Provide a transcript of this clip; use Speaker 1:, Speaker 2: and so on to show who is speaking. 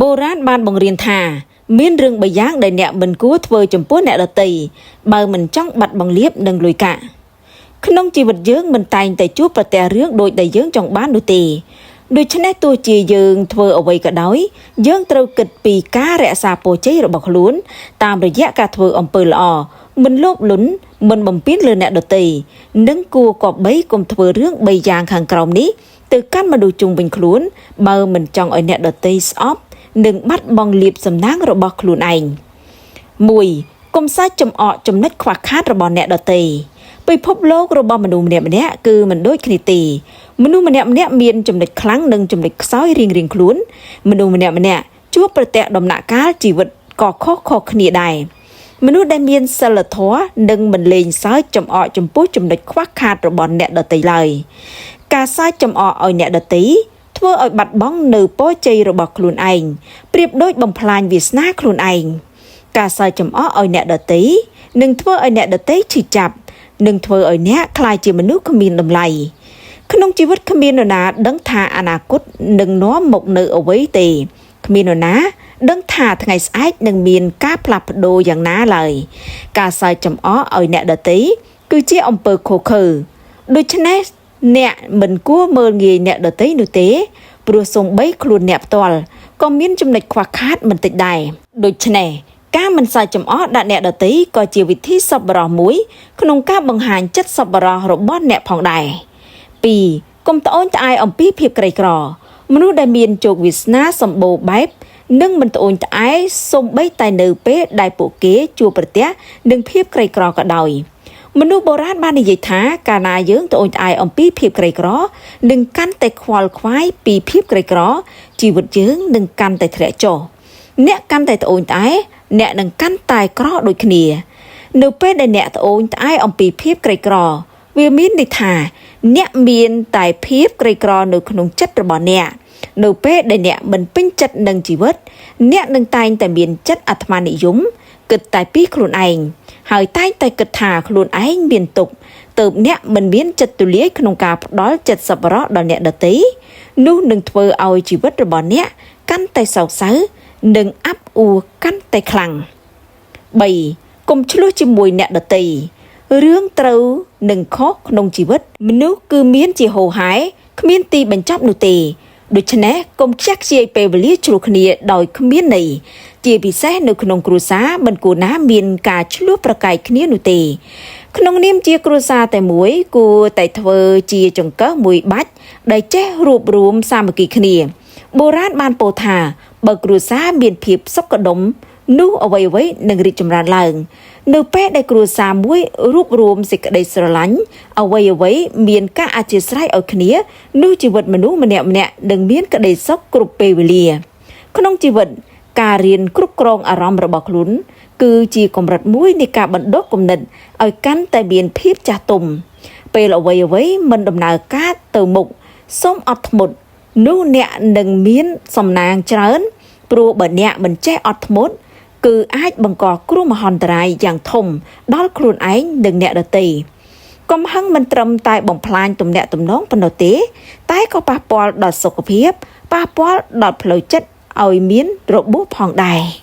Speaker 1: បុរាណបានបង្រៀនថាមានរឿងបីយ៉ាងដែលអ្នកមិនគួរធ្វើចំពោះអ្នកដទៃបើមិនចង់បាត់បង់លាភនិងលុយកាក់ក្នុងជីវិតយើងមិនតែងតែជួបប្រទះរឿងដូចដែលយើងចង់បាននោះទេដូច្នេះទោះជាយើងធ្វើអ្វីក៏ដោយយើងត្រូវគិតពីការរក្សាពរជ័យរបស់ខ្លួនតាមរយៈការធ្វើអំពើល្អមិនលោភលន់មិនបំពានលើអ្នកដទៃនិងគួរគប្បីកុំធ្វើរឿងបីយ៉ាងខាងក្រោមនេះទៅកាន់មនុស្សជុំវិញខ្លួនបើមិនចង់ឲ្យអ្នកដទៃស្អប់និងបាត់បង់លាភសំណាងរបស់ខ្លួនឯង1កុំសាច់ចំអកចំណុចខ្វះខាតរបស់អ្នកដទៃពិភពលោករបស់មនុស្សម្នាក់ៗគឺមិនដូចគ្នាទេមនុស្សម្នាក់ៗមានចំណុចខ្លាំងនិងចំណុចខ្សោយរៀងៗខ្លួនមនុស្សម្នាក់ៗជួបប្រទះដំណាក់កាលជីវិតក៏ខុសៗគ្នាដែរមនុស្សដែលមានសិលធម៌និងមិនលេងសើចចំអកចំពោះចំណុចខ្វះខាតរបស់អ្នកដទៃឡើយការសើចចំអកឲ្យអ្នកដទៃធ្វើឲ្យបាត់បង់នៅពរជ័យរបស់ខ្លួនឯងប្រៀបដូចបំផ្លាញវាសនាខ្លួនឯងការសើចចំអកឲ្យអ្នកដទៃនឹងធ្វើឲ្យអ្នកដទៃឈឺចាប់និងធ្វើឲ្យអ្នកក្លាយជាមនុស្សគ្មានតម្លៃក្នុងជីវិតគ្មាននរណាដឹងថាអនាគតនឹងនាំមកនៅអ្វីទេគ្មាននរណាដឹងថាថ្ងៃស្អែកនឹងមានការផ្លាស់ប្ដូរយ៉ាងណាឡើយការសើចចំអកឲ្យអ្នកដទៃគឺជាអំពើឃោរឃៅដូច្នេះអ្នកមិនគួរមើលងាយអ្នកដទៃនោះទេព្រោះសូម្បីខ្លួនអ្នកផ្ទាល់ក៏មានចំណុចខ្វះខាតមិនតិចដែរដូច្នេះការមិនសើចចំអកដាក់អ្នកដទៃក៏ជាវិធីសប្បុរសមួយក្នុងការបង្ហាញចិត្តសប្បុរសរបស់អ្នកផងដែរ2កុំត្អូញត្អែអំពីភាពក្រីក្រមនុស្សដែលមានជោគវាសនាសម្បូរបែបនិងមិនត្អូញត្អែសូម្បីតែនៅពេលដែលពួកគេជួបប្រទះនឹងភាពក្រីក្រក៏ដោយមនុស្សបុរាណបាននិយាយថាកាលណាយើងត្អូញត្អែអំពីភាពក្រីក្រនឹងកាន់តែខ្វល់ខ្វាយពីភាពក្រីក្រជីវិតយើងនឹងកាន់តែធ្លាក់ចុះអ្នកកាន់តែត្អូញត្អែអ្នកនឹងកាន់តែក្រដូចគ្នានៅពេលដែលអ្នកត្អូញត្អែអំពីភាពក្រីក្រវាមានន័យថាអ្នកមានតែភាពក្រីក្រនៅក្នុងចិត្តរបស់អ្នកនៅពេលដែលអ្នកមិនពេញចិត្តនឹងជីវិតអ្នកនឹងតែងតែមានចិត្តអាត្មានិយមគិតតែពីខ្លួនឯងហើយតែងតែគិតថាខ្លួនឯងមានទុក្ខទើបអ្នកមិនមានចិត្តទូលាយក្នុងការផ្ដល់ចិត្តសប្បុរសដល់អ្នកដទៃនោះនឹងធ្វើឲ្យជីវិតរបស់អ្នកកាន់តែសោកសៅនិងអាប់អួរកាន់តែខ្លាំង3កុំឆ្លោះជាមួយអ្នកដទៃរឿងត្រូវនិងខុសក្នុងជីវិតមនុស្សគឺមានជាហូរហែគ្មានទីបញ្ចប់នោះទេដូច្នេះកុំខ្ជះខ្ជាយពេលវេលាឆ្លោះគ្នាដោយគ្មានន័យជាពិសេសនៅក្នុងគ្រួសារមិនគួរណាមានការឆ្លោះប្រកែកគ្នានោះទេក្នុងនាមជាគ្រួសារតែមួយគួរតែធ្វើជាចង្កឹះមួយបាច់ដែលចេះរួបរวมសាមគ្គីគ្នាបុរាណបានពោលថាបើគ្រួសារមានភាពសុខដុមនោះអ្វីៗនឹងរីកចម្រើនឡើងនៅពេលដែលគ្រួសារមួយរួបរวมសេចក្តីស្រឡាញ់អ្វីៗមានការអធ្យាស្រ័យឲ្យគ្នានោះជីវិតមនុស្សម្នាក់ៗនឹងមានក្តីសុខគ្រប់ពេលវេលាក្នុងជីវិតការរៀនគ្រប់គ្រងអារម្មណ៍របស់ខ្លួនគឺជាកម្រិតមួយនៃការបណ្ដុះគំនិតឲ្យកាន់តែមានភាពចាស់ទុំពេលអ្វីៗមិនដំណើរការទៅមុខសូមអត់ធ្មត់នោះអ្នកនឹងមានសំណាងច្រើនព្រោះបើអ្នកមិនចេះអត់ធ្មត់គឺអាចបង្កគ្រោះមហន្តរាយយ៉ាងធំដល់ខ្លួនឯងនិងអ្នកដទៃកំហឹងមិនត្រឹមតែបំផ្លាញទំនាក់ទំនងប៉ុណ្ណោះទេតែក៏ប៉ះពាល់ដល់សុខភាពប៉ះពាល់ដល់ផ្លូវចិត្តឲ្យមានរបួសផងដែរ។